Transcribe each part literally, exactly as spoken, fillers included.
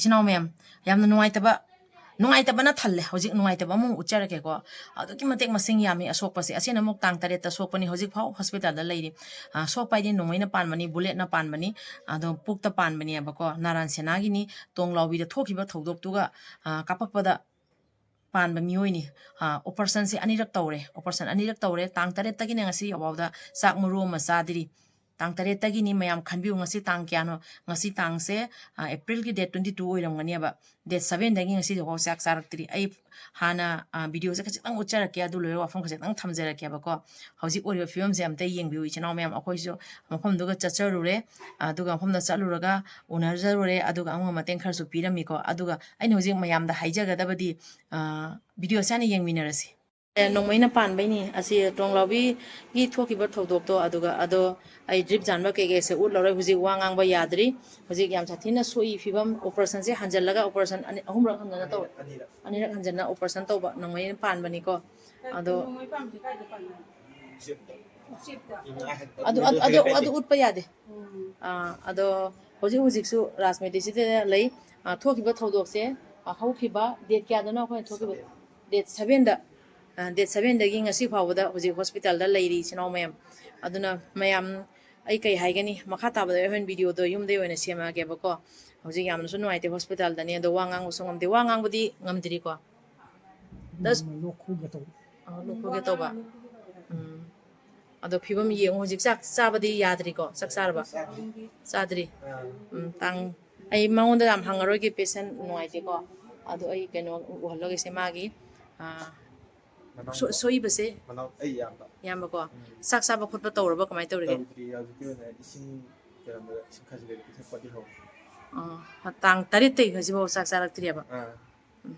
ꯏꯆꯤꯟ ꯏꯅꯥꯎ ꯃꯌꯥꯝ, ꯌꯥꯝꯅ ꯅꯨꯡꯉꯥꯏꯇꯕ, ꯅꯨꯡꯉꯥꯏꯇꯕꯅ ꯊꯜꯂꯦ꯫ ꯍꯧꯖꯤꯛ ꯅꯨꯡꯉꯥꯏꯇꯕ ꯑꯃꯨꯛ ꯎꯠꯆꯔꯛꯀꯦꯀꯣ꯫ ꯑꯗꯨꯛꯀꯤ ꯃꯇꯤꯛ ꯃꯁꯤꯡ ꯌꯥꯝꯃꯤ ꯑꯁꯣꯛꯄꯁꯦ꯫ ꯑꯁꯤꯅ ꯑꯃꯨꯛ ꯇꯥꯡ ꯇꯔꯦꯠꯇ ꯁꯣꯛꯄꯅꯤ, ꯍꯧꯖꯤꯛ ꯐꯥꯎ ꯍꯣꯁꯄꯤꯇꯥꯜꯗ ꯂꯩꯔꯤ꯫ ꯑ, ꯁꯣꯛꯄ ꯍꯥꯏꯗꯤ ꯅꯣꯡꯃꯩꯅ ꯄꯥꯟꯕꯅꯤ, ꯕꯨꯂꯦꯠꯅ ꯄꯥꯟꯕꯅꯤ, ꯑꯗꯣ ꯄꯨꯛꯇ ꯄꯥꯟꯕꯅꯦꯕꯀꯣ꯫ ꯅꯥꯔꯥꯟ ꯁꯦꯅꯥꯒꯤꯅꯤ, ꯇꯣꯡꯂꯥꯎꯕꯤꯗ ꯊꯣꯛꯈꯤꯕ ꯊꯧꯗꯣꯛꯇꯨꯒ, ꯑ, ꯀꯥꯞꯄꯛꯄꯗ ꯄꯥꯟꯕ ꯃꯤꯑꯣꯏꯅꯤ꯫ ꯑ, ꯑꯣꯄꯔꯦꯁꯟꯁꯦ ꯑꯅꯤꯔꯛ ꯇꯧꯔꯦ, ꯑꯣꯄꯔꯦꯁꯟ ꯑꯅꯤꯔꯛ ꯇꯧꯔꯦ꯫ ꯇꯥꯡ ꯇꯔꯦꯠꯇꯒꯤꯅ ꯉꯁꯤ ꯐꯥꯎꯗ ꯆꯥꯛ ꯃꯔꯨ ꯑꯃ ꯆꯥꯗ꯭ꯔꯤ꯫ ꯇꯥꯡ ꯇꯔꯦꯠꯇꯒꯤꯅꯤ꯫ ꯃꯌꯥꯝ ꯈꯟꯕꯤꯌꯨ, ꯉꯁꯤ ꯇꯥꯡ ꯀꯌꯥꯅꯣ? ꯉꯁꯤ ꯇꯥꯡꯁꯦ, ꯑ, ꯑꯦꯄ꯭ꯔꯤꯜꯒꯤ date twenty two ꯑꯣꯏꯔꯝꯒꯅꯦꯕ꯫ Date seven ꯗꯒꯤ ꯉꯁꯤ ꯐꯥꯎ ꯆꯥꯛ ꯆꯥꯔꯛꯇ꯭ꯔꯤ꯫ ꯑꯩ ꯍꯥꯟꯅ, ꯑ, video ꯁꯦ ꯈꯖꯤꯛꯇꯪ ꯎꯠꯆꯔꯛꯀꯦ, ꯑꯗꯨ ꯂꯣꯏꯔꯒ ꯋꯥꯐꯝ ꯈꯖꯤꯛꯇꯪ ꯊꯝꯖꯔꯛꯀꯦꯕꯀꯣ꯫ ꯍꯧꯖꯤꯛ ꯑꯣꯏꯔꯤꯕ ꯐꯤꯕꯝꯁꯦ ꯑꯝꯇ ꯌꯦꯡꯕꯤꯌꯨ, ꯏꯆꯤꯟ ꯏꯅꯥꯎ ꯃꯌꯥꯝ꯫ ꯑꯩꯈꯣꯏꯁꯨ ꯃꯐꯝꯗꯨꯒ ꯆꯠꯆꯔꯨꯔꯦ, ꯑꯗꯨꯒ ꯃꯐꯝꯗ ꯆꯠꯂꯨꯔꯒ ꯎꯅꯖꯔꯨꯔꯦ, ꯑꯗꯨꯒ ꯑꯉꯝꯕ ꯃꯇꯦꯡ ꯈꯔꯁꯨ ꯄꯤꯔꯝꯃꯤꯀꯣ꯫ ꯑꯗꯨꯒ ꯑꯩꯅ ꯍꯧꯖꯤꯛ ꯃꯌꯥꯝꯗ ꯍꯥꯏꯖꯒꯗꯕꯗꯤ, ꯑ, video ꯁꯦ ꯍꯥꯟꯅ ꯌꯦꯡꯃꯤꯟꯅꯔꯁꯤ꯫ ꯑꯦ, ꯅꯣꯡꯃꯩꯅ ꯄꯥꯟꯕꯩꯅꯤ꯫ ꯑꯁꯤ ꯇꯣꯡꯂꯥꯎꯕꯤꯒꯤ ꯊꯣꯛꯈꯤꯕ ꯊꯧꯗꯣꯛꯇꯣ, ꯑꯗꯨꯒ ꯑꯗꯣ ꯑꯩ drip ꯌꯥꯟꯕ ꯀꯩꯀꯩꯁꯦ ꯎꯠꯂꯔꯣꯏ꯫ ꯍꯧꯖꯤꯛ ꯋꯥ ꯉꯥꯡꯕ ꯌꯥꯗ꯭ꯔꯤ꯫ ꯍꯧꯖꯤꯛ ꯌꯥꯝ ꯁꯥꯊꯤꯅ ꯁꯣꯛꯏ ꯐꯤꯕꯝ꯫ ꯑꯣꯄꯔꯦꯁꯟꯁꯦ ꯍꯟꯖꯜꯂꯒ ꯑꯣꯄꯔꯦꯁꯟ ꯑꯅꯤ, ꯑꯍꯨꯝꯔꯛ ꯍꯟꯖꯟꯅ ꯇꯧꯔꯦ꯫ ꯑꯅꯤꯔꯛ꯫ ꯑꯅꯤꯔꯛ ꯍꯟꯖꯟꯅ ꯑꯣꯄꯔꯦꯁꯟ ꯇꯧꯕ ꯅꯣꯡꯃꯩꯅ ꯄꯥꯟꯕꯅꯤꯀꯣ꯫ ꯑꯗꯣ ꯅꯣꯡꯃꯩ ꯄꯥꯟꯕꯁꯦ ꯀꯥꯏꯗ ꯄꯥꯟꯕꯅꯣ? ꯎꯆꯦꯛꯇ꯫ ꯎꯆꯦꯛꯇ꯫ ꯑꯗꯨ, ꯑꯗꯨ, ꯑꯗꯨ, ꯑꯗꯨ ꯎꯠꯄ ꯌꯥꯗꯦ꯫ ꯎꯝ꯫ ꯑꯥ, ꯑꯗꯣ ꯍꯧꯖꯤꯛ ꯍꯧꯖꯤꯛꯁꯨ ꯔꯥꯖꯃꯦꯗꯤꯁꯤꯗ ꯂꯩ꯫ ꯑꯥ, ꯊꯣꯛꯈꯤꯕ ꯊꯧꯗꯣꯛꯁꯦ, ꯑꯥ, ꯍꯧꯈꯤꯕ date ꯀꯌꯥꯗꯅꯣ ꯑꯩꯈꯣꯏꯅ ꯊꯣꯛꯈꯤꯕ? Seven꯫ Date seven ꯗ꯫ ꯑꯥ, date seven ꯗꯒꯤ ꯉꯁꯤ ꯐꯥꯎꯕꯗ ꯍꯧꯖꯤꯛ ꯍꯣꯁꯄꯤꯇꯥꯜꯗ ꯂꯩꯔꯤ ꯏꯆꯤꯟ ꯏꯅꯥꯎ ꯃꯌꯥꯝ꯫ ꯑꯗꯨꯅ ꯃꯌꯥꯝ, ꯑꯩ ꯀꯩ ꯍꯥꯏꯒꯅꯤ, ꯃꯈꯥ ꯇꯥꯕꯗ ꯑꯩ ꯍꯣꯔꯦꯟ video ꯗꯣ ꯌꯨꯝꯗꯩ ꯑꯣꯏꯅ ꯁꯦꯝꯃꯛꯑꯒꯦꯕꯀꯣ꯫ ꯍꯧꯖꯤꯛ ꯌꯥꯝꯅꯁꯨ ꯅꯨꯡꯉꯥꯏꯇꯦ ꯍꯣꯁꯄꯤꯇꯥꯜꯗꯅꯦ, ꯑꯗꯣ ꯋꯥ ꯉꯥꯡꯕꯁꯨ ꯉꯝꯗꯦ꯫ ꯋꯥ ꯉꯥꯡꯕꯗꯤ ꯉꯝꯗ꯭ꯔꯤꯀꯣ? ꯗꯁ-, ꯂꯣꯛ ꯈꯨꯒꯦ ꯇꯧꯕ꯫ ꯑ, ꯂꯣꯛ ꯈꯨꯒꯦ ꯇꯧꯕ꯫ ꯎꯝ꯫ ꯑꯗꯣ ꯐꯤꯕꯝ ꯌꯦꯡꯉꯨ, ꯍꯧꯖꯤꯛ ꯆꯥꯛ ꯆꯥꯕꯗꯤ ꯌꯥꯗ꯭ꯔꯤꯀꯣ? ꯆꯥꯛ ꯆꯥꯔꯕ? ꯆꯥꯗ꯭ꯔꯤ꯫ ꯆꯥꯗ꯭ꯔꯤ? ꯑꯥ꯫ ꯎꯝ, ꯇꯥꯡ-, ꯑꯩ ꯃꯉꯣꯟꯗ ꯌꯥꯝ ꯍꯪꯉꯔꯣꯏꯒꯦ, patient ꯅꯨꯡꯉꯥꯏꯇꯦꯀꯣ꯫ ꯑꯗꯣ ꯑꯩ ꯀꯩꯅꯣ ꯎꯍꯜꯂꯒꯦꯁꯦ ꯃꯥꯒꯤ, ꯑꯥ, ꯃꯅꯥꯎ ꯁꯣ-, ꯁꯣꯛꯏꯕꯁꯦ? ꯃꯅꯥꯎ, ꯑꯩ ꯏꯌꯥꯝꯕ꯫ ꯏꯌꯥꯝꯕꯀꯣ? ꯎꯝ꯫ ꯆꯥꯛ ꯆꯥꯕ ꯈꯣꯠꯄ ꯇꯧꯔꯕ ꯀꯃꯥꯏꯅ ꯇꯧꯔꯤꯒꯦ? ꯇꯧꯗ꯭ꯔꯤ, ꯍꯧꯖꯤꯛꯀꯤ ꯑꯣꯏꯅ ꯏꯁꯤꯡ ꯀꯩꯅꯣꯗ ꯏꯁꯤꯡ ꯈꯖꯤꯛ ꯈꯖꯤꯛ ꯄꯤꯊꯛꯄꯗꯤ ꯍꯧꯔꯦ꯫ ꯑꯣ, ꯇꯥꯡ ꯇꯔꯦꯠꯇꯒꯤ ꯍꯧꯖꯤꯛꯐꯥꯎ ꯆꯥꯛ ꯆꯥꯔꯛꯇ꯭ꯔꯤꯑꯕ? ꯑꯥ꯫ ꯎꯝ꯫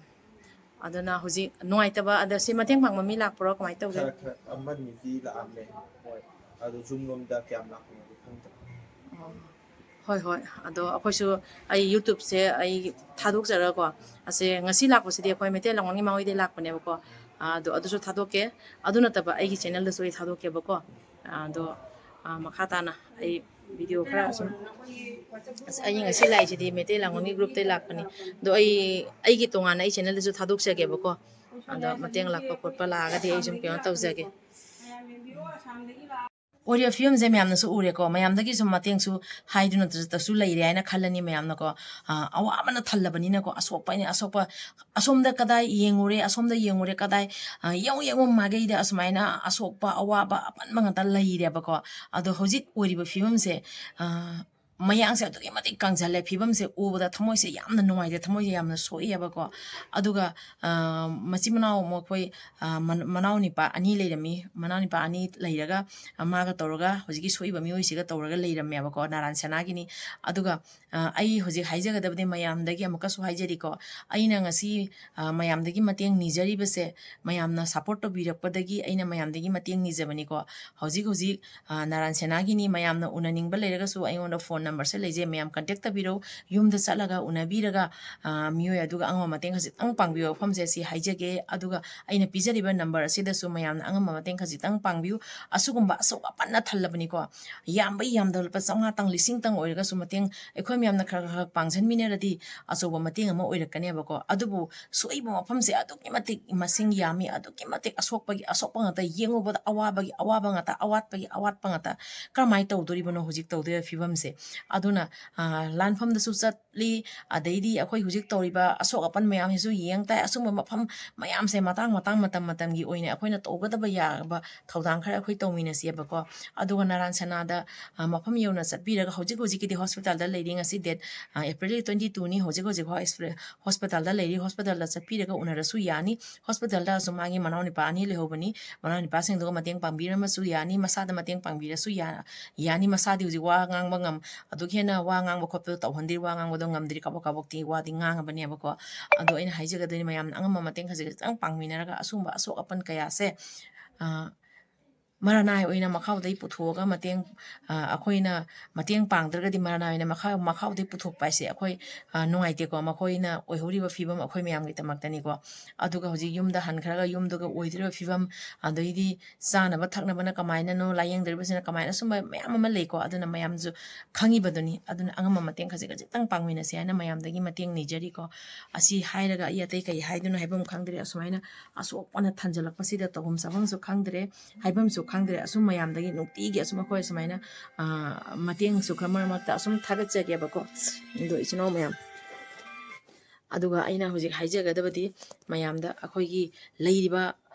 ꯑꯗꯨꯅ ꯍꯧꯖꯤꯛ ꯅꯨꯡꯉꯥꯏꯇꯕ, ꯑꯗ ꯁꯤ ꯃꯇꯦꯡ ꯄꯥꯡꯕ ꯃꯤ ꯂꯥꯛꯄ꯭ꯔꯣ? ꯀꯃꯥꯏꯅ ꯇꯧꯒꯦ? ꯈꯔ, ꯈꯔ ꯑꯃꯅꯤꯗꯤ ꯂꯥꯛꯑꯝꯃꯦ꯫ ꯍꯣꯏ꯫ ꯑꯗꯣ ꯌꯨꯝꯂꯣꯝꯗ ꯀꯌꯥꯝ ꯂꯥꯛꯄꯅꯣꯗꯤ ꯈꯪꯗ꯭ꯔꯦ꯫ ꯑꯣ꯫ ꯍꯣꯏ, ꯍꯣꯏ꯫ ꯑꯗꯣ ꯑꯩꯈꯣꯏꯁꯨ, ꯑꯩ YouTube ꯁꯦ ꯑꯩ ꯊꯥꯗꯣꯛꯆꯔꯒꯀꯣ, ꯑꯁꯦ ꯉꯁꯤ ꯂꯥꯛꯄꯁꯤꯗꯤ ꯑꯩꯈꯣꯏ ꯃꯩꯇꯩ ꯂꯝꯉꯥꯡꯒꯤ ꯃꯥꯡꯑꯣꯏꯗꯩ ꯂꯥꯛꯄꯅꯦꯕꯀꯣ꯫ ꯑꯥ, ꯑꯗꯣ ꯑꯗꯨꯁꯨ ꯊꯥꯗꯣꯛꯀꯦ꯫ ꯑꯗꯨ ꯅꯠꯇꯕ ꯑꯩꯒꯤ channel ꯗꯁꯨ ꯑꯩ ꯊꯥꯗꯣꯛꯀꯦꯕꯀꯣ꯫ ꯑꯥ, ꯑꯗꯣ, ꯑꯥ, ꯃꯈꯥ ꯇꯥꯅ ꯑꯩ ꯚꯤꯗꯤꯑꯣ ꯈꯔ ꯁꯨꯝ, ꯑꯁ, ꯑꯩ ꯉꯁꯤ ꯂꯥꯛꯏꯁꯤꯗꯤ ꯃꯩꯇꯩ ꯂꯥꯡꯕꯣꯜꯒꯤ ꯒ꯭ꯔꯨꯞꯇꯩ ꯂꯥꯛꯄꯅꯤ꯫ ꯑꯗꯣ ꯑꯩ ꯑꯩꯒꯤ ꯇꯣꯉꯥꯟꯅ ꯑꯩ ꯆꯦꯅꯦꯜꯗꯁꯨ ꯊꯥꯗꯣꯛꯆꯒꯦꯕꯀꯣ꯫ ꯑꯗꯣ ꯃꯇꯦꯡ ꯂꯥꯛꯄ ꯈꯣꯠꯄ ꯂꯥꯛꯑꯒꯗꯤ ꯑꯩ ꯁꯨꯝ ꯀꯩꯅꯣ ꯇꯧꯖꯒꯦ꯫ ꯑꯣꯏꯔꯤꯕ ꯐꯤꯕꯝꯁꯦ ꯃꯌꯥꯝꯅꯁꯨ ꯎꯔꯦꯀꯣ, ꯃꯌꯥꯝꯗꯒꯤ ꯁꯨꯝ ꯃꯇꯦꯡꯁꯨ ꯍꯥꯏꯗꯨꯅꯇꯁꯨ ꯂꯩꯔꯦ ꯍꯥꯏꯅ ꯈꯜꯂꯅꯤ ꯃꯌꯥꯝꯅꯀꯣ꯫ ꯑ, ꯑꯋꯥꯕꯅ ꯊꯜꯂꯕꯅꯤꯅꯀꯣ, ꯑꯁꯣꯛꯄ ꯑꯁꯣꯛꯄ, ꯑꯁꯣꯝꯗ ꯀꯗꯥꯏ ꯌꯦꯡꯉꯨꯔꯦ, ꯑꯁꯣꯝꯗ ꯌꯦꯡꯉꯨꯔꯦ, ꯀꯗꯥꯏ, ꯑ, ꯌꯦꯡꯉꯨ ꯌꯦꯡꯉꯨ ꯃꯥꯏꯀꯩꯗ ꯑꯁꯨꯃꯥꯏꯅ ꯑꯁꯣꯛꯄ ꯑꯋꯥꯕ ꯑꯄꯟꯕ ꯉꯥꯛꯇ ꯂꯩꯔꯦꯕꯀꯣ꯫ ꯑꯗꯣ ꯍꯧꯖꯤꯛ ꯑꯣꯏꯔꯤꯕ ꯐꯤꯕꯝꯁꯦ, ꯑ, ꯃꯌꯥꯡꯁꯦ ꯑꯗꯨꯛꯀꯤ ꯃꯇꯤꯛ ꯀꯪꯁꯜꯂꯦ, ꯐꯤꯕꯝꯁꯦ ꯎꯕꯗ ꯊꯃꯣꯏꯁꯦ ꯌꯥꯝꯅ ꯅꯨꯡꯉꯥꯏꯇꯦ, ꯊꯃꯣꯏꯁꯦ ꯌꯥꯝꯅ ꯁꯣꯛꯏꯑꯕꯀꯣ꯫ ꯑꯗꯨꯒ, ꯑ, ꯃꯆꯤꯟ ꯃꯅꯥꯎ ꯃꯈꯣꯏ, ꯑ, ꯃ-, ꯃꯅꯥꯎꯅꯤꯄꯥ ꯑꯅꯤ ꯂꯩꯔꯝꯃꯤ, ꯃꯅꯥꯎꯅꯤꯄꯥ ꯑꯅꯤ ꯂꯩꯔꯒ, ꯑ, ꯃꯥꯒ ꯇꯧꯔꯒ ꯍꯧꯖꯤꯛꯀꯤ ꯁꯣꯛꯏꯕ ꯃꯤꯑꯣꯏꯁꯤꯒ ꯇꯧꯔꯒ ꯂꯩꯔꯝꯃꯦꯕꯀꯣ, ꯅꯥꯔꯥꯟ ꯁꯦꯅꯥꯒꯤꯅꯤ꯫ ꯑꯗꯨꯒ, ꯑ, ꯑꯩ ꯍꯧꯖꯤꯛ ꯍꯥꯏꯖꯒꯗꯕꯗꯤ ꯃꯌꯥꯝꯗꯒꯤ ꯑꯃꯨꯛꯀꯁꯨ ꯍꯥꯏꯖꯔꯤꯀꯣ, ꯑꯩꯅ ꯉꯁꯤ, ꯑ, ꯃꯌꯥꯝꯗꯒꯤ ꯃꯇꯦꯡ ꯅꯤꯖꯔꯤꯕꯁꯦ, ꯃꯌꯥꯝꯅ ꯁꯞꯄꯣꯔꯠ ꯇꯧꯕꯤꯔꯛꯄꯗꯒꯤ ꯑꯩꯅ ꯃꯌꯥꯝꯗꯒꯤ ꯃꯇꯦꯡ ꯅꯤꯖꯕꯅꯤꯀꯣ꯫ ꯍꯧꯖꯤꯛ ꯍꯧꯖꯤꯛ, ꯑ, ꯅꯥꯔꯥꯟ ꯁꯦꯅꯥꯒꯤꯅꯤ, ꯃꯌꯥꯝꯅ ꯎꯅꯅꯤꯡꯕ ꯂꯩꯔꯒꯁꯨ ꯑꯩꯉꯣꯟꯗ ꯐꯣꯟ ꯅꯝꯕꯔꯁꯦ ꯂꯩꯖꯩ, ꯃꯌꯥꯝ ꯀꯟꯇꯦꯛ ꯇꯧꯕꯤꯔꯧ꯫ ꯌꯨꯝꯗ ꯆꯠꯂꯒ ꯎꯅꯕꯤꯔꯒ, ꯑ, ꯃꯤꯑꯣꯏ ꯑꯗꯨꯒ ꯑꯉꯝꯕ ꯃꯇꯦꯡ ꯈꯖꯤꯛꯇꯪ ꯄꯥꯡꯕꯤꯌꯨ ꯃꯐꯝꯁꯦ ꯁꯤ ꯍꯥꯏꯖꯒꯦ꯫ ꯑꯗꯨꯒ ꯑꯩꯅ ꯄꯤꯖꯔꯤꯕ ꯅꯝꯕꯔ ꯑꯁꯤꯗꯁꯨ ꯃꯌꯥꯝꯅ ꯑꯉꯝꯕ ꯃꯇꯦꯡ ꯈꯖꯤꯛꯇꯪ ꯄꯥꯡꯕꯤꯌꯨ꯫ ꯑꯁꯤꯒꯨꯝꯕ ꯑꯁꯣꯛ ꯑꯄꯟꯅ ꯊꯜꯂꯕꯅꯤꯀꯣ꯫ ꯌꯥꯝꯕ ꯌꯥꯝꯗꯕ ꯂꯨꯄꯥ ꯆꯥꯝꯃꯉꯥꯇꯪ, ꯂꯤꯁꯤꯡꯇꯪ ꯑꯣꯏꯔꯒꯁꯨ ꯃꯇꯦꯡ ꯑꯩꯈꯣꯏ ꯃꯌꯥꯝꯅ ꯈꯔ ꯈꯔ ꯄꯥꯡꯁꯤꯟꯃꯤꯟꯅꯔꯗꯤ ꯑꯆꯧꯕ ꯃꯇꯦꯡ ꯑꯃ ꯑꯣꯏꯔꯛꯀꯅꯦꯕꯀꯣ꯫ ꯑꯗꯨꯕꯨ ꯁꯣꯛꯏꯕ ꯃꯐꯝꯁꯦ ꯑꯗꯨꯛꯀꯤ ꯃꯇꯤꯛ ꯃꯁꯤꯡ ꯌꯥꯝꯃꯤ, ꯑꯗꯨꯛꯀꯤ ꯃꯇꯤꯛ ꯑꯁꯣꯛꯄꯒꯤ ꯑꯁꯣꯛꯄ ꯉꯥꯛꯇ, ꯌꯦꯡꯉꯨꯕꯗ ꯑꯋꯥꯕꯒꯤ ꯑꯋꯥꯕ ꯉꯥꯛꯇ, ꯑꯋꯥꯠꯄꯒꯤ ꯑꯋꯥꯠꯄ ꯉꯥꯛꯇ꯫ ꯀꯔꯝꯍꯥꯏꯅ ꯇꯧꯗꯣꯔꯤꯕꯅꯣ ꯍꯧꯖꯤꯛ ꯇꯧꯗꯣꯏꯕ ꯐꯤꯕꯝꯁꯦ? ꯑꯗꯨꯅ, ꯑ, ꯂꯥꯟꯐꯝꯗꯁꯨ ꯆꯠꯂꯤ, ꯑꯗꯩꯗꯤ ꯑꯩꯈꯣꯏ ꯍꯧꯖꯤꯛ ꯇꯧꯔꯤꯕ ꯑꯁꯣꯛ ꯑꯄꯟ ꯃꯌꯥꯝꯁꯤꯁꯨ ꯌꯦꯡ ꯇꯥꯏ꯫ ꯑꯁꯨꯝꯕ ꯃꯐꯝ ꯃꯌꯥꯝꯁꯦ ꯃꯇꯥꯡ ꯃꯇꯥꯡ, ꯃꯇꯝ ꯃꯇꯝꯒꯤ ꯑꯣꯏꯅ ꯑꯩꯈꯣꯏꯅ ꯇꯧꯒꯗꯕ ꯌꯥꯕ ꯊꯧꯗꯥꯡ ꯈꯔ ꯑꯩꯈꯣꯏ ꯇꯧꯃꯤꯟꯅꯁꯦꯕꯀꯣ꯫ ꯑꯗꯨꯒ ꯅꯥꯔꯥꯟ ꯁꯦꯅꯥꯗ, ꯑ, ꯃꯐꯝ ꯌꯧꯅ ꯆꯠꯄꯤꯔꯒ ꯍꯧꯖꯤꯛ ꯍꯧꯖꯤꯛꯀꯤꯗꯤ ꯍꯣꯁꯄꯤꯇꯥꯜꯗ ꯂꯩꯔꯤ꯫ ꯉꯁꯤ ꯗꯦꯠ, ꯑ, ꯑꯦꯄ꯭ꯔꯤꯜ ꯇ꯭ꯋꯦꯟꯇꯤ ꯇꯨꯅꯤ꯫ ꯍꯧꯖꯤꯛ ꯍꯧꯖꯤꯛ ꯍꯣꯁꯄꯤ-, ꯍꯣꯁꯄꯤꯇꯥꯜꯗ ꯂꯩꯔꯤ꯫ ꯍꯣꯁꯄꯤꯇꯥꯜꯗ ꯆꯠꯄꯤꯔꯒ ꯎꯅꯔꯁꯨ ꯌꯥꯅꯤ꯫ ꯍꯣꯁꯄꯤꯇꯥꯜꯗꯁꯨ ꯃꯥꯒꯤ ꯃꯅꯥꯎꯅꯤꯄꯥ ꯑꯅꯤ ꯂꯩꯍꯧꯕꯅꯤ꯫ ꯃꯅꯥꯎꯅꯤꯄꯥꯁꯤꯡꯗꯨꯒ ꯃꯇꯦꯡ ꯄꯥꯡꯕꯤꯔꯝꯃꯁꯨ ꯌꯥꯅꯤ, ꯃꯁꯥꯗ ꯃꯇꯦꯡ ꯄꯥꯡꯕꯤꯔꯁꯨ ꯌꯥ-, ꯌꯥꯅꯤ꯫ ꯃꯁꯥꯗꯤ ꯍꯧꯖꯤꯛ ꯋꯥ ꯉꯥꯡꯕ ꯉꯝ-, ꯑꯗꯨꯛ ꯍꯦꯟꯅ ꯋꯥ ꯉꯥꯡꯕ ꯈꯣꯠꯄꯗꯣ ꯇꯧꯍꯟꯗ꯭ꯔꯤ, ꯋꯥ ꯉꯥꯡꯕꯗꯣ ꯉꯝꯗ꯭ꯔꯤ, ꯀꯕꯛ ꯀꯕꯛꯇꯤ ꯋꯥꯗꯤ ꯉꯥꯡꯉꯕꯅꯦꯕꯀꯣ꯫ ꯑꯗꯣ ꯑꯩꯅ ꯍꯥꯏꯖꯒꯗꯣꯏꯅꯤ, ꯃꯌꯥꯝꯅ ꯑꯉꯝꯕ ꯃꯇꯦꯡ ꯈꯖꯤꯛ ꯈꯖꯤꯛꯇꯪ ꯄꯥꯡꯃꯤꯟꯅꯔꯒ ꯑꯁꯨꯝꯕ ꯑꯁꯣꯛ ꯑꯄꯟ ꯀꯌꯥꯁꯦ, ꯑ, ꯃꯔꯅꯥꯏ ꯑꯣꯏꯅ ꯃꯈꯥꯎꯗꯩ ꯄꯨꯊꯣꯛꯑꯒ ꯃꯇꯦꯡ, ꯑ, ꯑꯩꯈꯣꯏꯅ ꯃꯇꯦꯡ ꯄꯥꯡꯗ꯭ꯔꯒꯗꯤ ꯃꯔꯅꯥꯏ ꯑꯣꯏꯅ ꯃꯈꯥ-, ꯃꯈꯥꯎꯗꯩ ꯄꯨꯊꯣꯛꯄ ꯍꯥꯏꯁꯦ ꯑꯩꯈꯣꯏ, ꯑ, ꯅꯨꯡꯉꯥꯏꯇꯦꯀꯣ꯫ ꯃꯈꯣꯏꯅ ꯑꯣꯏꯍꯧꯔꯤꯕ ꯐꯤꯕꯝ ꯑꯩꯈꯣꯏ ꯃꯌꯥꯝꯒꯤꯗꯃꯛꯇꯅꯤꯀꯣ꯫ ꯑꯗꯨꯒ ꯍꯧꯖꯤꯛ ꯌꯨꯝꯗ ꯍꯟꯈ꯭ꯔꯒ ꯌꯨꯝꯗꯨꯒ ꯑꯣꯏꯗꯣꯔꯤꯕ ꯐꯤꯕꯝ, ꯑꯗꯩꯗꯤ ꯆꯥꯅꯕ ꯊꯛꯅꯕꯅ ꯀꯃꯥꯏꯅꯅꯣ, ꯂꯥꯏꯌꯦꯡꯗꯣꯔꯤꯕꯁꯤꯅ ꯀꯃꯥꯏꯅ, ꯁꯨꯝꯕ ꯃꯌꯥꯝ ꯑꯃ ꯂꯩꯀꯣ꯫ ꯑꯗꯨꯅ ꯃꯌꯥꯝꯁꯨ ꯈꯪꯉꯤꯕꯗꯨꯅꯤ꯫ ꯑꯗꯨꯅ ꯑꯉꯝꯕ ꯃꯇꯦꯡ ꯈꯖꯤꯛ ꯈꯖꯤꯛꯇꯪ ꯄꯥꯡꯃꯤꯟꯅꯁꯦ ꯍꯥꯏꯅ ꯃꯌꯥꯝꯗꯒꯤ ꯃꯇꯦꯡ ꯅꯤꯖꯔꯤꯀꯣ꯫ ꯑꯁꯤ ꯍꯥꯏꯔꯒ ꯑꯩ ꯑꯇꯩ ꯀꯩ ꯍꯥꯏꯗꯣꯏꯅꯣ ꯍꯥꯏꯐꯝ ꯈꯪꯗ꯭ꯔꯦ꯫ ꯑꯁꯨꯃꯥꯏꯅ ꯑꯁꯣꯛꯄꯅ ꯊꯟꯖꯜꯂꯛꯄꯁꯤꯗ ꯇꯧꯐꯝ ꯆꯥꯐꯝꯁꯨ ꯈꯪꯗ꯭ꯔꯦ, ꯍꯥꯏꯐꯝꯁꯨ ꯈꯪꯗ꯭ꯔꯦ꯫ ꯑꯁꯨꯝ ꯃꯌꯥꯝꯗꯒꯤ ꯅꯨꯡꯇꯤꯒꯤ ꯑꯁꯨꯝ ꯑꯩꯈꯣꯏ ꯑꯁꯨꯃꯥꯏꯅ, ꯑ, ꯃꯇꯦꯡꯁꯨ ꯈꯔ ꯃꯔꯛ ꯃꯔꯛꯇ ꯑꯁꯨꯝ ꯊꯥꯒꯠꯆꯒꯦꯕꯀꯣ꯫ ꯑꯗꯣ ꯏꯆꯤꯟ ꯏꯅꯥꯎ ꯃꯌꯥꯝ, ꯑꯗꯨꯒ ꯑꯩꯅ ꯍꯧꯖꯤꯛ ꯍꯥꯏꯖꯒꯗꯕꯗꯤ ꯃꯌꯥꯝꯗ ꯑꯩꯈꯣꯏꯒꯤ ꯂꯩꯔꯤꯕ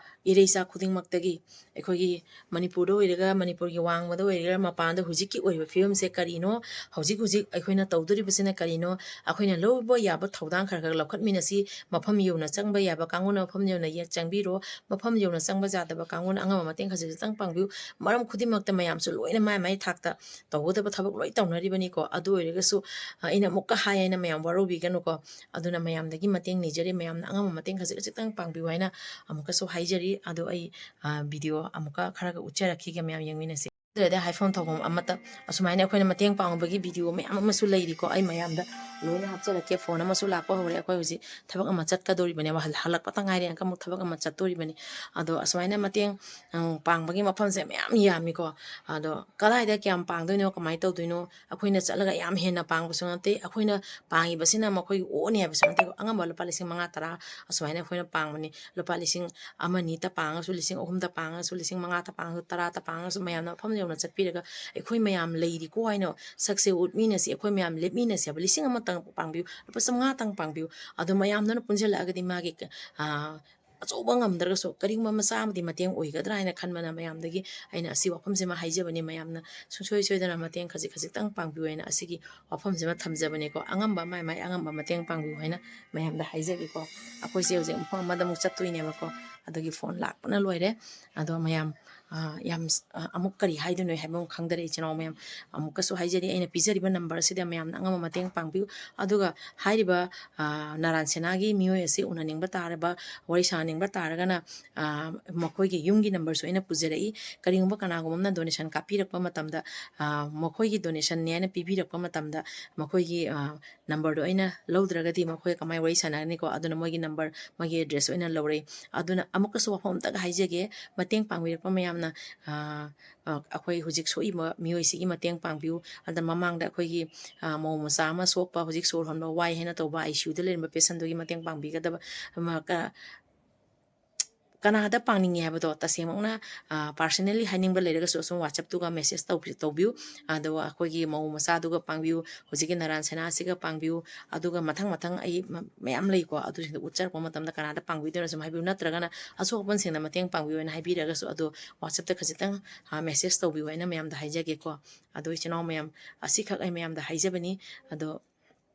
ꯏꯔꯩꯆꯥ ꯈꯨꯗꯤꯡꯃꯛꯇꯒꯤ ꯑꯩꯈꯣꯏꯒꯤ ꯃꯅꯤꯄꯨꯔꯗ ꯑꯣꯏꯔꯒ, ꯃꯅꯤꯄꯨꯔꯒꯤ ꯋꯥꯡꯃꯗ ꯑꯣꯏꯔꯒ, ꯃꯄꯥꯟꯗ ꯍꯧꯖꯤꯛꯀꯤ ꯑꯣꯏꯔꯤꯕ ꯐꯤꯕꯝꯁꯦ ꯀꯔꯤꯅꯣ, ꯍꯧꯖꯤꯛ ꯍꯧꯖꯤꯛ ꯑꯩꯈꯣꯏꯅ ꯇꯧꯗꯣꯔꯤꯕꯁꯤꯅ ꯀꯔꯤꯅꯣ, ꯑꯩꯈꯣꯏꯅ ꯂꯧꯕ ꯌꯥꯕ ꯊꯧꯗꯥꯡ ꯈꯔ ꯈꯔ ꯂꯧꯈꯠꯃꯤꯟꯅꯁꯤ꯫ ꯃꯐꯝ ꯌꯧꯅ ꯆꯪꯕ ꯌꯥꯕ ꯀꯥꯡꯕꯨꯅ ꯃꯐꯝ ꯌꯧꯅ ꯌꯦ-, ꯆꯪꯕꯤꯔꯣ, ꯃꯐꯝ ꯌꯧꯅ ꯆꯪꯕ ꯌꯥꯗꯕ ꯀꯥꯡꯕꯨꯅ ꯑꯉꯝꯕ ꯃꯇꯦꯡ ꯈꯖꯤꯛ ꯈꯖꯤꯛꯇꯪ ꯄꯥꯡꯕꯤꯌꯨ꯫ ꯃꯔꯝ ꯈꯨꯗꯤꯡꯃꯛꯇ ꯃꯌꯥꯝꯁꯨ ꯂꯣꯏꯅ ꯃꯥꯏ ꯃꯥꯏ ꯊꯥꯛꯇ ꯇꯧꯒꯗꯕ ꯊꯕꯛ ꯂꯣꯏ ꯇꯧꯅꯔꯤꯕꯅꯤꯀꯣ꯫ ꯑꯗꯨ ꯑꯣꯏꯔꯒꯁꯨ, ꯑ, ꯑꯩꯅ ꯑꯃꯨꯛꯀ ꯍꯥꯏ ꯍꯥꯏꯅ ꯃꯌꯥꯝ ꯋꯥꯔꯧꯕꯤꯒꯅꯨꯀꯣ꯫ ꯑꯗꯨꯅ ꯃꯌꯥꯝꯗꯒꯤ ꯃꯇꯦꯡ ꯅꯤꯖꯔꯤ, ꯃꯌꯥꯝꯅ ꯑꯉꯝꯕ ꯃꯇꯦꯡ ꯈꯖꯤꯛ ꯈꯖꯤꯛꯇꯪ ꯄꯥꯡꯕꯤꯌꯨ ꯍꯥꯏꯅ ꯑꯃꯨꯛꯀꯁꯨ ꯍꯥꯏꯖꯔꯤ꯫ ꯑꯗꯣ ꯑꯩ, ꯑ, video ꯑꯃꯨꯛꯀ ꯈꯔꯒ ꯎꯠꯆꯔꯛꯈꯤꯒꯦ, ꯃꯌꯥꯝ ꯌꯦꯡꯃꯤꯟꯅꯁꯤ꯫ ꯑꯗꯨꯗ ꯍꯥꯏꯐꯝ ꯊꯣꯛꯐꯝ ꯑꯃꯠꯇ, ꯑꯁꯨꯃꯥꯏꯅ ꯑꯩꯈꯣꯏꯅ ꯃꯇꯦꯡ ꯄꯥꯡꯕꯒꯤ video ꯃꯌꯥꯝ ꯑꯃꯁꯨ ꯂꯩꯔꯤꯀꯣ, ꯑꯩ ꯃꯌꯥꯝꯗ ꯂꯣꯏꯅ ꯍꯥꯞꯆꯔꯛꯀꯦ꯫ Phone ꯑꯃꯁꯨ ꯂꯥꯛꯄ ꯍꯧꯔꯦ꯫ ꯑꯩꯈꯣꯏ ꯍꯧꯖꯤꯛ ꯊꯕꯛ ꯑꯃ ꯆꯠꯀꯗꯧꯔꯤꯕꯅꯦꯕ, ꯍꯜ-, ꯍꯜꯂꯛꯄꯇ ꯉꯥꯏꯔꯤ, ꯑꯃꯨꯛꯀ ꯑꯃꯨꯛ ꯊꯕꯛ ꯑꯃ ꯆꯠꯇꯣꯔꯤꯕꯅꯤ꯫ ꯑꯗꯣ ꯑꯁꯨꯃꯥꯏꯅ ꯃꯇꯦꯡ, ꯎꯝ, ꯄꯥꯡꯕꯒꯤ ꯃꯐꯝꯁꯦ ꯃꯌꯥꯝ ꯌꯥꯝꯃꯤꯀꯣ꯫ ꯑꯗꯣ ꯀꯗꯥꯏꯗ ꯀꯌꯥꯝ ꯄꯥꯡꯗꯣꯏꯅꯣ, ꯀꯃꯥꯏꯅ ꯇꯧꯗꯣꯏꯅꯣ? ꯑꯩꯈꯣꯏꯅ ꯆꯠꯂꯒ ꯌꯥꯝ ꯍꯦꯟꯅ ꯄꯥꯡꯕꯁꯨ ꯅꯠꯇꯦ, ꯑꯩꯈꯣꯏꯅ ꯄꯥꯡꯉꯤꯕꯁꯤꯅ ꯃꯈꯣꯏꯒꯤ ꯑꯣꯅꯤ ꯍꯥꯏꯕꯁꯨ ꯅꯠꯇꯦ꯫ ꯑꯉꯝꯕ ꯂꯨꯄꯥ ꯂꯤꯁꯤꯡ ꯃꯉꯥ ꯇꯔꯥ ꯑꯁꯨꯃꯥꯏꯅ ꯑꯩꯈꯣꯏꯅ ꯄꯥꯡꯕꯅꯤ꯫ ꯂꯨꯄꯥ ꯂꯤꯁꯤꯡ ꯑꯃ ꯑꯅꯤꯇ ꯄꯥꯡꯉꯁꯨ, ꯂꯤꯁꯤꯡ ꯑꯍꯨꯝꯇ ꯄꯥꯡꯉꯁꯨ, ꯂꯤꯁꯤꯡ ꯃꯉꯥꯇ ꯄꯥꯡꯉꯁꯨ, ꯇꯔꯥꯇ ꯄꯥꯡꯉꯁꯨ, ꯃꯌꯥꯝꯅ ꯃꯐꯝ ꯌꯧꯅ ꯆꯠꯄꯤꯔꯒ ꯑꯩꯈꯣꯏ ꯃꯌꯥꯝ ꯂꯩꯔꯤꯀꯣ ꯍꯥꯏꯅ ꯁꯛꯁꯦ ꯎꯠꯃꯤꯟꯅꯁꯤ, ꯑꯩꯈꯣꯏ ꯃꯌꯥꯝ ꯂꯦꯞꯃꯤꯟꯅꯁꯦꯕ꯫ ꯂꯤꯁꯤꯡ ꯑꯃꯇꯪ ꯄꯥꯡꯕꯤꯌꯨ, ꯂꯨꯄꯥ ꯆꯥꯝꯃꯉꯥꯇꯪ ꯄꯥꯡꯕꯤꯌꯨ꯫ ꯑꯗꯣ ꯃꯌꯥꯝꯗꯨꯅ ꯄꯨꯟꯁꯤꯜꯂꯛꯑꯒꯗꯤ ꯃꯥꯒꯤ, ꯑ, ꯑꯆꯧꯕ ꯉꯝꯗ꯭ꯔꯒꯁꯨ ꯀꯔꯤꯒꯨꯝꯕ ꯃꯆꯥ ꯑꯃꯗꯤ ꯃꯇꯦꯡ ꯑꯣꯏꯒꯗ꯭ꯔꯥ ꯍꯥꯏꯅ ꯈꯟꯕꯅ ꯃꯌꯥꯝꯗꯒꯤ ꯑꯩꯅ ꯑꯁꯤ ꯋꯥꯐꯝꯁꯤꯃ ꯍꯥꯏꯖꯕꯅꯤ꯫ ꯃꯌꯥꯝꯅ ꯁꯨꯡꯁꯣꯏ ꯁꯣꯏꯗꯅ ꯃꯇꯦꯡ ꯈꯖꯤꯛ ꯈꯖꯤꯛꯇꯪ ꯄꯥꯡꯕꯤꯌꯨ ꯍꯥꯏꯅ ꯑꯁꯤꯒꯤ ꯋꯥꯐꯝꯁꯤꯃ ꯊꯝꯖꯕꯅꯤꯀꯣ꯫ ꯑꯉꯝꯕ ꯃꯥꯏ ꯃꯥꯏ ꯑꯉꯝꯕ ꯃꯇꯦꯡ ꯄꯥꯡꯕꯤꯌꯨ ꯍꯥꯏꯅ ꯃꯌꯥꯝꯗ ꯍꯥꯏꯖꯒꯦꯀꯣ꯫ ꯑꯩꯈꯣꯏꯁꯦ ꯍꯧꯖꯤꯛ ꯃꯐꯝ ꯑꯃꯗ ꯑꯃꯨꯛ ꯆꯠꯇꯣꯏꯅꯦꯕꯀꯣ꯫ ꯑꯗꯨꯒꯤ phone ꯂꯥꯛꯄꯅ ꯂꯣꯏꯔꯦ꯫ ꯑꯗꯣ ꯃꯌꯥꯝ, ꯑ, ꯌꯥꯝ ꯁ-, ꯑ, ꯑꯃꯨꯛ ꯀꯔꯤ ꯍꯥꯏꯗꯣꯏꯅꯣ ꯍꯥꯏꯕ ꯑꯃ ꯈꯪꯗꯔꯦ, ꯏꯆꯤꯟ ꯏꯅꯥꯎ ꯃꯌꯥꯝ꯫ ꯑꯃꯨꯛꯀꯁꯨ ꯍꯥꯏꯖꯔꯤ, ꯑꯩꯅ ꯄꯤꯖꯔꯤꯕ number ꯑꯁꯤꯗ ꯃꯌꯥꯝꯅ ꯑꯉꯝꯕ ꯃꯇꯦꯡ ꯄꯥꯡꯕꯤꯌꯨ꯫ ꯑꯗꯨꯒ ꯍꯥꯏꯔꯤꯕ, ꯑ, ꯅꯥꯔꯥꯟ ꯁꯦꯅꯥꯒꯤ ꯃꯤꯑꯣꯏ ꯑꯁꯤ ꯎꯅꯅꯤꯡꯕ ꯇꯥꯔꯕ, ꯋꯥꯔꯤ ꯁꯥꯟꯅꯅꯤꯡꯕ ꯇꯥꯔꯒꯅ, ꯑ, ꯃꯈꯣꯏꯒꯤ ꯌꯨꯝꯒꯤ numberꯁꯨ ꯑꯩꯅ ꯄꯨꯖꯔꯛꯏ꯫ ꯀꯔꯤꯒꯨꯝꯕ ꯀꯅꯥꯒꯨꯝꯕ ꯑꯃꯅ donation ꯀꯥꯞꯄꯤꯔꯛꯄ ꯃꯇꯝꯗ, ꯑ, ꯃꯈꯣꯏꯒꯤ donationꯅꯦ ꯍꯥꯏꯅ ꯄꯤꯕꯤꯔꯛꯄ ꯃꯇꯝꯗ, ꯃꯈꯣꯏꯒꯤ, ꯑ, numberꯗꯣ ꯑꯩꯅ ꯂꯧꯗ꯭ꯔꯒꯗꯤ ꯃꯈꯣꯏ ꯀꯃꯥꯏꯅ ꯋꯥꯔꯤ ꯁꯥꯟꯅꯒꯅꯤꯀꯣ? ꯑꯗꯨꯅ ꯃꯣꯏꯒꯤ number, ꯃꯣꯏꯒꯤ address ꯑꯣꯏꯅ ꯂꯧꯔꯦ꯫ ꯑꯗꯨꯅ ꯑꯃꯨꯛꯀꯁꯨ ꯋꯥꯐꯝ ꯑꯝꯇꯒ ꯍꯥꯏꯖꯒꯦ, ꯃꯇꯦꯡ ꯄꯥꯡꯕꯤꯔꯛꯄ ꯃꯌꯥꯝꯅ, ꯑ, ꯑ, ꯑꯩꯈꯣꯏ ꯍꯧꯖꯤꯛ ꯁꯣꯛꯏꯕ ꯃꯤꯑꯣꯏꯁꯤꯒꯤ ꯃꯇꯦꯡ ꯄꯥꯡꯕꯤꯌꯨ꯫ ꯑꯗ ꯃꯃꯥꯡꯗ ꯑꯩꯈꯣꯏꯒꯤ, ꯑ, ꯃꯧ ꯃꯆꯥ ꯑꯃ ꯁꯣꯛꯄ, ꯍꯧꯖꯤꯛ ꯁꯣꯔ ꯍꯣꯟꯕ ꯋꯥꯏ ꯍꯥꯏꯅ ꯇꯧꯕ ICUꯗ ꯂꯩꯔꯝꯕ patientꯗꯨꯒꯤ ꯃꯇꯦꯡ ꯄꯥꯡꯕꯤꯒꯗꯕ, ꯑꯃ, ꯀ-, ꯀꯅꯥꯗ ꯄꯥꯡꯅꯤꯡꯉꯤ ꯍꯥꯏꯕꯗꯣ ꯇꯁꯦꯡꯃꯛꯅ, ꯑ, personally ꯍꯥꯏꯅꯤꯡꯕ ꯂꯩꯔꯒꯁꯨ ꯑꯁꯨꯝ WhatsAppꯇꯨꯒ message ꯇꯧꯕꯤ-, ꯇꯧꯕꯤꯌꯨ꯫ ꯑꯗꯨꯒ ꯑꯩꯈꯣꯏꯒꯤ ꯃꯧ ꯃꯆꯥꯗꯨꯒ ꯄꯥꯡꯕꯤꯌꯨ, ꯍꯧꯖꯤꯛꯀꯤ ꯅꯔꯥꯟ ꯁꯦꯅꯥꯁꯤꯒ ꯄꯥꯡꯕꯤꯌꯨ, ꯑꯗꯨꯒ ꯃꯊꯪ ꯃꯊꯪ ꯑꯩ ꯃ-, ꯃꯌꯥꯝ ꯂꯩꯀꯣ, ꯑꯗꯨꯁꯤꯡꯗꯣ ꯎꯠꯆꯔꯛꯄ ꯃꯇꯝꯗ ꯀꯅꯥꯗ ꯄꯥꯡꯕꯤꯗꯣꯏꯅꯣ ꯁꯨꯝ ꯍꯥꯏꯕꯤꯌꯨ, ꯅꯠꯇ꯭ꯔꯒꯅ ꯑꯁꯣꯛ ꯑꯄꯟꯁꯤꯡꯗ ꯃꯇꯦꯡ ꯄꯥꯡꯕꯤꯌꯨ ꯍꯥꯏꯅ ꯍꯥꯏꯕꯤꯔꯒꯁꯨ ꯑꯗꯣ WhatsAppꯇ ꯈꯖꯤꯛꯇꯪ, ꯑ, message ꯇꯧꯕꯤꯌꯨ ꯍꯥꯏꯅ ꯃꯌꯥꯝꯗ ꯍꯥꯏꯖꯒꯦꯀꯣ꯫ ꯑꯗꯣ ꯏꯆꯤꯟ ꯏꯅꯥꯎ ꯃꯌꯥꯝ, ꯑꯁꯤꯈꯛ ꯑꯩ ꯃꯌꯥꯝꯗ ꯍꯥꯏꯖꯕꯅꯤ꯫ ꯑꯗꯣ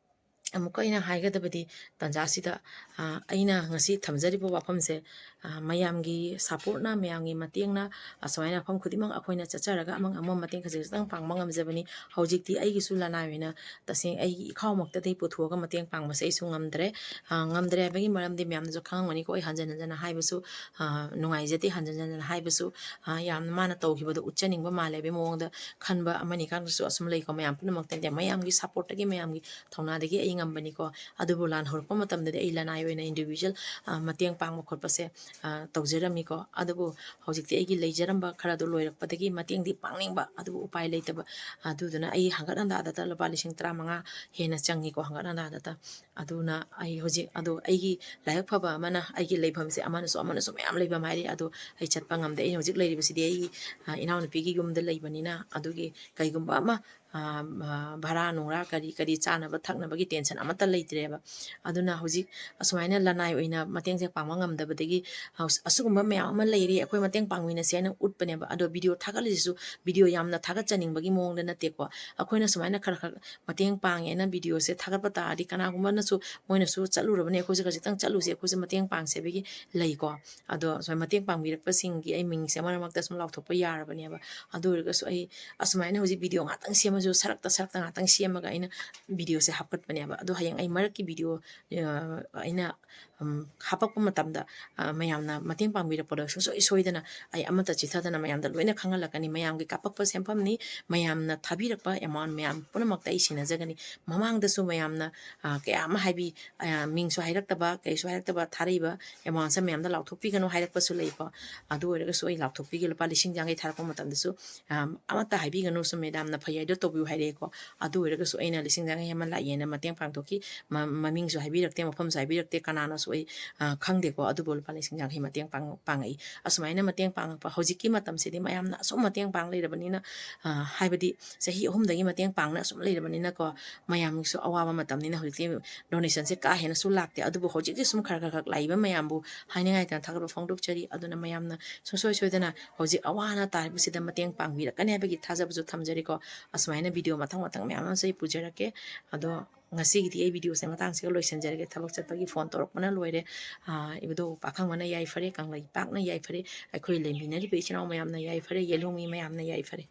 ꯑꯃꯨꯛꯀ ꯑꯩꯅ ꯍꯥꯏꯒꯗꯕꯗꯤ ꯇꯥꯟꯖꯥꯁꯤꯗ, ꯑ, ꯑꯩꯅ ꯉꯁꯤ ꯊꯝꯖꯔꯤꯕ ꯋꯥꯐꯝꯁꯦ, ꯑ, ꯃꯌꯥꯝꯒꯤ supportꯅ, ꯃꯌꯥꯝꯒꯤ ꯃꯇꯦꯡꯅ ꯑꯁꯨꯃꯥꯏꯅ ꯃꯐꯝ ꯈꯨꯗꯤꯡꯃꯛ ꯑꯩꯈꯣꯏꯅ ꯆꯠꯆꯔꯒ ꯑꯃ ꯑꯃ ꯃꯇꯦꯡ ꯈꯖꯤꯛ ꯈꯖꯤꯛꯇꯪ ꯄꯥꯡꯕ ꯉꯝꯖꯕꯅꯤ꯫ ꯍꯧꯖꯤꯛꯇꯤ ꯑꯩꯒꯤꯁꯨ ꯂꯅꯥꯏ ꯑꯣꯏꯅ ꯇꯁꯦꯡ ꯑꯩꯒꯤ ꯏꯈꯥꯎꯃꯛꯇꯗꯤ ꯄꯨꯊꯣꯛꯑꯒ ꯃꯇꯦꯡ ꯄꯥꯡꯕꯁꯦ ꯑꯩꯁꯨ ꯉꯝꯗ꯭ꯔꯦ꯫ ꯑ, ꯉꯝꯗ꯭ꯔꯦ ꯍꯥꯏꯕꯒꯤ ꯃꯔꯝꯗꯤ ꯃꯌꯥꯝꯅꯁꯨ ꯈꯪꯉꯝꯒꯅꯤꯀꯣ, ꯑꯩ ꯍꯟꯖꯟ ꯍꯟꯖꯟꯅ ꯍꯥꯏꯕꯁꯨ, ꯑ, ꯅꯨꯡꯉꯥꯏꯖꯗꯦ ꯍꯟꯖꯟ ꯍꯟꯖꯟꯅ ꯍꯥꯏꯕꯁꯨ꯫ ꯑ, ꯌꯥꯝꯅ ꯃꯥꯅ ꯇꯧꯈꯤꯕꯗꯣ ꯎꯠꯆꯅꯤꯡꯕ ꯃꯥꯜꯂꯦ ꯍꯥꯏꯕꯒꯤ ꯃꯑꯣꯡꯗ ꯈꯟꯕ ꯑꯃꯅꯤ ꯈꯛꯇꯁꯨ ꯑꯁꯨꯝ ꯂꯩꯀꯣ, ꯃꯌꯥꯝ ꯄꯨꯝꯅꯃꯛꯇ ꯅꯠꯇꯦ, ꯃꯌꯥꯝꯒꯤ supportꯇꯒꯤ, ꯃꯌꯥꯝꯒꯤ ꯊꯧꯅꯥꯗꯒꯤ ꯑꯩ ꯉꯝꯕꯅꯤꯀꯣ꯫ ꯑꯗꯨꯕꯨ ꯂꯥꯟ ꯍꯧꯔꯛꯄ ꯃꯇꯝꯗꯗꯤ ꯑꯩ ꯂꯅꯥꯏ ꯑꯣꯏꯅ individual, ꯑ, ꯃꯇꯦꯡ ꯄꯥꯡꯕ ꯈꯣꯠꯄꯁꯦ, ꯑ, ꯇꯧꯖꯔꯝꯃꯤꯀꯣ꯫ ꯑꯗꯨꯕꯨ ꯍꯧꯖꯤꯛꯇꯤ ꯑꯩꯒꯤ ꯂꯩꯖꯔꯝꯕ ꯈꯔꯗꯣ ꯂꯣꯏꯔꯛꯄꯗꯒꯤ ꯃꯇꯦꯡꯗꯤ ꯄꯥꯡꯅꯤꯡꯕ, ꯑꯗꯨꯕꯨ ꯎꯄꯥꯏ ꯂꯩꯇꯕ꯫ ꯑꯗꯨꯗꯨꯅ ꯑꯩ ꯍꯪꯒꯠ ꯍꯟꯗꯥꯗꯇ ꯂꯨꯄꯥ ꯂꯤꯁꯤꯡ ꯇꯔꯥꯃꯉꯥ ꯍꯦꯟꯅ ꯆꯪꯉꯤꯀꯣ, ꯍꯪꯒꯠ ꯍꯟꯗꯥꯗꯇ꯫ ꯑꯗꯨꯅ ꯑꯩ ꯍꯧꯖꯤꯛ, ꯑꯗꯣ ꯑꯩꯒꯤ ꯂꯥꯏꯕꯛ ꯐꯕ ꯑꯃꯅ ꯑꯩꯒꯤ ꯂꯩꯐꯝꯁꯦ ꯑꯃꯅꯁꯨ ꯑꯃꯅꯁꯨ ꯃꯌꯥꯝ ꯂꯩꯐꯝ ꯍꯥꯏꯔꯤ, ꯑꯗꯣ ꯑꯩ ꯆꯠꯄ ꯉꯝꯗꯦ꯫ ꯑꯩꯅ ꯍꯧꯖꯤꯛ ꯂꯩꯔꯤꯕꯁꯤꯗꯤ ꯑꯩꯒꯤ, ꯑ, ꯏꯅꯥꯎꯅꯨꯄꯤꯒꯤ ꯌꯨꯝꯗ ꯂꯩꯕꯅꯤꯅ, ꯑꯗꯨꯒꯤ ꯀꯩꯒꯨꯝꯕ ꯑꯃ, ꯑ, ꯑ, ꯚꯔꯥ ꯅꯨꯡꯔꯥ ꯀꯔꯤ ꯀꯔꯤ ꯆꯥꯅꯕ ꯊꯛꯅꯕꯒꯤ tension ꯑꯃꯠꯇ ꯂꯩꯇ꯭ꯔꯦꯕ꯫ ꯑꯗꯨꯅ ꯍꯧꯖꯤꯛ ꯑꯁꯨꯃꯥꯏꯅ ꯂꯅꯥꯏ ꯑꯣꯏꯅ ꯃꯇꯦꯡꯁꯦ ꯄꯥꯡꯕ ꯉꯝꯗꯕꯗꯒꯤ ꯍꯧ-, ꯑꯁꯤꯒꯨꯝꯕ ꯃꯌꯥꯝ ꯑꯃ ꯂꯩꯔꯤ, ꯑꯩꯈꯣꯏ ꯃꯇꯦꯡ ꯄꯥꯡꯃꯤꯟꯅꯁꯦ ꯍꯥꯏꯅ ꯎꯠꯄꯅꯦꯕ꯫ ꯑꯗꯣ video ꯊꯥꯒꯠꯂꯤꯁꯤꯁꯨ video ꯌꯥꯝꯅ ꯊꯥꯒꯠꯆꯅꯤꯡꯕꯒꯤ ꯃꯑꯣꯡꯗ ꯅꯠꯇꯦꯀꯣ꯫ ꯑꯩꯈꯣꯏꯅ ꯁꯨꯃꯥꯏꯅ ꯈꯔ ꯈꯔ ꯃꯇꯦꯡ ꯄꯥꯡꯉꯦꯅ videoꯁꯦ ꯊꯥꯒꯠꯄ ꯇꯥꯔꯗꯤ ꯀꯅꯥꯒꯨꯝꯕꯅꯁꯨ, ꯃꯣꯏꯅꯁꯨ "ꯆꯠꯂꯨꯔꯕꯅꯦ, ꯑꯩꯈꯣꯏꯁꯨ ꯈꯖꯤꯛꯇꯪ ꯆꯠꯂꯨꯁꯦ, ꯑꯩꯈꯣꯏꯁꯨ ꯃꯇꯦꯡ ꯄꯥꯡꯁꯦ" ꯍꯥꯏꯕꯒꯤ ꯂꯩꯀꯣ꯫ ꯑꯗꯣ ꯁꯨꯃꯥꯏꯅ ꯃꯇꯦꯡ ꯄꯥꯡꯕꯤꯔꯛꯄꯁꯤꯡꯒꯤ ꯑꯩ ꯃꯤꯡꯁꯦ ꯃꯔꯛ ꯃꯔꯛꯇ ꯁꯨꯝ ꯂꯥꯎꯊꯣꯛꯄ ꯌꯥꯔꯕꯅꯦꯕ꯫ ꯑꯗꯨ ꯑꯣꯏꯔꯒꯁꯨ ꯑꯩ ꯑꯁꯨꯃꯥꯏꯅ ꯍꯧꯖꯤꯛ video ꯉꯥꯛꯇꯪ ꯁꯦꯝꯃꯁꯨ ꯁꯔꯛꯇ ꯁꯔꯛꯇ ꯉꯥꯛꯇꯪ ꯁꯦꯝꯃꯒ ꯑꯩꯅ videoꯁꯦ ꯍꯥꯞꯀꯠꯄꯅꯦꯕ꯫ ꯑꯗꯣ ꯍꯌꯦꯡ ꯑꯩ ꯃꯔꯛꯀꯤ video, ꯑ, ꯑꯩꯅ, ꯎꯝ, ꯍꯥꯞꯄꯛꯄ ꯃꯇꯝꯗ, ꯑ, ꯃꯌꯥꯝꯅ ꯃꯇꯦꯡ ꯄꯥꯡꯕꯤꯔꯛꯄꯗ ꯁꯨꯡꯁꯣꯏ ꯁꯣꯏꯗꯅ ꯑꯩ ꯑꯃꯠꯇ ꯆꯤꯠꯊꯗꯅ ꯃꯌꯥꯝꯗ ꯂꯣꯏꯅ ꯈꯪꯍꯜꯂꯛꯀꯅꯤ꯫ ꯃꯌꯥꯝꯒꯤ ꯀꯥꯞꯄꯛꯄ ꯁꯦꯟꯐꯝꯅꯤ, ꯃꯌꯥꯝꯅ ꯊꯥꯕꯤꯔꯛꯄ amount ꯃꯌꯥꯝ ꯄꯨꯝꯅꯃꯛꯇ ꯑꯩ ꯁꯤꯟꯅꯖꯒꯅꯤ꯫ ꯃꯃꯥꯡꯗꯁꯨ ꯃꯌꯥꯝꯅ, ꯑ, ꯀꯌꯥ ꯑꯃ ꯍꯥꯏꯕꯤ, ꯑ, ꯃꯤꯡꯁꯨ ꯍꯥꯏꯔꯛꯇꯕ, ꯀꯩꯁꯨ ꯍꯥꯏꯔꯛꯇꯕ, ꯊꯥꯔꯛꯏꯕ amountꯁꯦ ꯃꯌꯥꯝꯗ ꯂꯥꯎꯊꯣꯛꯄꯤꯒꯅꯨ ꯍꯥꯏꯔꯛꯄꯁꯨ ꯂꯩꯀꯣ꯫ ꯑꯗꯨ ꯑꯣꯏꯔꯒꯁꯨ ꯑꯩ ꯂꯥꯎꯊꯣꯛꯄꯤꯒꯦ, ꯂꯨꯄꯥ ꯂꯤꯁꯤꯡ ꯌꯥꯡꯈꯩ ꯊꯥꯔꯛꯄ ꯃꯇꯝꯗꯁꯨ, ꯑ, ꯑꯃꯠꯇ ꯍꯥꯏꯕꯤꯒꯅꯨ, ꯁꯨꯝ ꯃꯦꯗꯥꯝꯅ ꯐꯩ ꯍꯥꯏꯗꯣ ꯇꯧꯕꯤꯌꯨ ꯍꯥꯏꯔꯛꯑꯦꯀꯣ꯫ ꯑꯗꯨ ꯑꯣꯏꯔꯒꯁꯨ ꯑꯩꯅ ꯂꯤꯁꯤꯡ ꯌꯥꯡꯈꯩ ꯑꯃ ꯂꯥꯛꯑꯦꯅ ꯃꯇꯦꯡ ꯄꯥꯡꯊꯣꯛꯈꯤ꯫ ꯃ-, ꯃꯃꯤꯡꯁꯨ ꯍꯥꯏꯕꯤꯔꯛꯇꯦ, ꯃꯐꯝꯁꯨ ꯍꯥꯏꯕꯤꯔꯛꯇꯦ, ꯀꯅꯥꯅꯁꯨ ꯑꯩ, ꯑ, ꯈꯪꯗꯦꯀꯣ꯫ ꯑꯗꯨꯕꯨ ꯂꯨꯄꯥ ꯂꯤꯁꯤꯡ ꯌꯥꯡꯈꯩ ꯃꯇꯦꯡ ꯄꯥꯡ-, ꯄꯥꯡꯉꯛꯏ꯫ ꯑꯁꯨꯃꯥꯏꯅ ꯃꯇꯦꯡ ꯄꯥꯡꯉꯛꯄ, ꯍꯧꯖꯤꯛꯀꯤ ꯃꯇꯝꯁꯤꯗꯤ ꯃꯌꯥꯝꯅ ꯑꯁꯨꯝ ꯃꯇꯦꯡ ꯄꯥꯡ ꯂꯩꯔꯕꯅꯤꯅ, ꯑ, ꯍꯥꯏꯕꯗꯤ ꯆꯍꯤ ꯑꯍꯨꯝꯗꯒꯤ ꯃꯇꯦꯡ ꯄꯥꯡꯅ ꯑꯁꯨꯝ ꯂꯩꯔꯕꯅꯤꯅꯀꯣ, ꯃꯌꯥꯝꯒꯤꯁꯨ ꯑꯋꯥꯕ ꯃꯇꯝꯅꯤꯅ ꯍꯧꯖꯤꯛꯇꯤ donationꯁꯦ ꯀꯥ ꯍꯦꯟꯅꯁꯨ ꯂꯥꯛꯇꯦ꯫ ꯑꯗꯨꯕꯨ ꯍꯧꯖꯤꯛꯇꯤ ꯁꯨꯝ ꯈꯔ ꯈꯔ ꯈꯛ ꯂꯥꯛꯏꯕ ꯃꯌꯥꯝꯕꯨ ꯍꯥꯏꯅꯤꯡꯉꯥꯏꯗꯅ ꯊꯥꯒꯠꯄ ꯐꯣꯡꯗꯣꯛꯆꯔꯤ꯫ ꯑꯗꯨꯅ ꯃꯌꯥꯝꯅ ꯁꯨꯡꯁꯣꯏ ꯁꯣꯏꯗꯅ ꯍꯧꯖꯤꯛ ꯑꯋꯥ ꯑꯅꯥ ꯇꯥꯔꯤꯕꯁꯤꯗ ꯃꯇꯦꯡ ꯄꯥꯡꯕꯤꯔꯛꯀꯅꯤ ꯍꯥꯏꯕꯒꯤ ꯊꯥꯖꯕꯁꯨ ꯊꯝꯖꯔꯤꯀꯣ꯫ ꯑꯁꯨꯃꯥꯏꯅ video ꯃꯊꯪ ꯃꯊꯪ ꯃꯌꯥꯝ ꯑꯃꯁꯨ ꯑꯩ ꯄꯨꯖꯔꯛꯀꯦ꯫ ꯑꯗꯣ ꯉꯁꯤꯒꯤꯗꯤ ꯑꯩ videoꯁꯦ ꯃꯇꯥꯡꯁꯤꯒ ꯂꯣꯏꯁꯤꯟꯖꯔꯒꯦ꯫ ꯊꯕꯛ ꯆꯠꯄꯒꯤ phone ꯇꯧꯔꯛꯄꯅ ꯂꯣꯏꯔꯦ꯫ ꯑꯥ, ꯏꯕꯨꯙꯧ ꯄꯥꯈꯪꯕꯅ ꯌꯥꯏꯐꯔꯦ, ꯀꯪꯂꯩꯄꯥꯛꯅ ꯌꯥꯏꯐꯔꯦ, ꯑꯩꯈꯣꯏ ꯂꯩꯃꯤꯟꯅꯔꯤꯕ ꯏꯆꯤꯟ ꯏꯅꯥꯎ ꯃꯌꯥꯝꯅ ꯌꯥꯏꯐꯔꯦ, ꯌꯦꯜꯍꯧꯃꯤ ꯃꯌꯥꯝꯅ ꯌꯥꯏꯐꯔꯦ꯫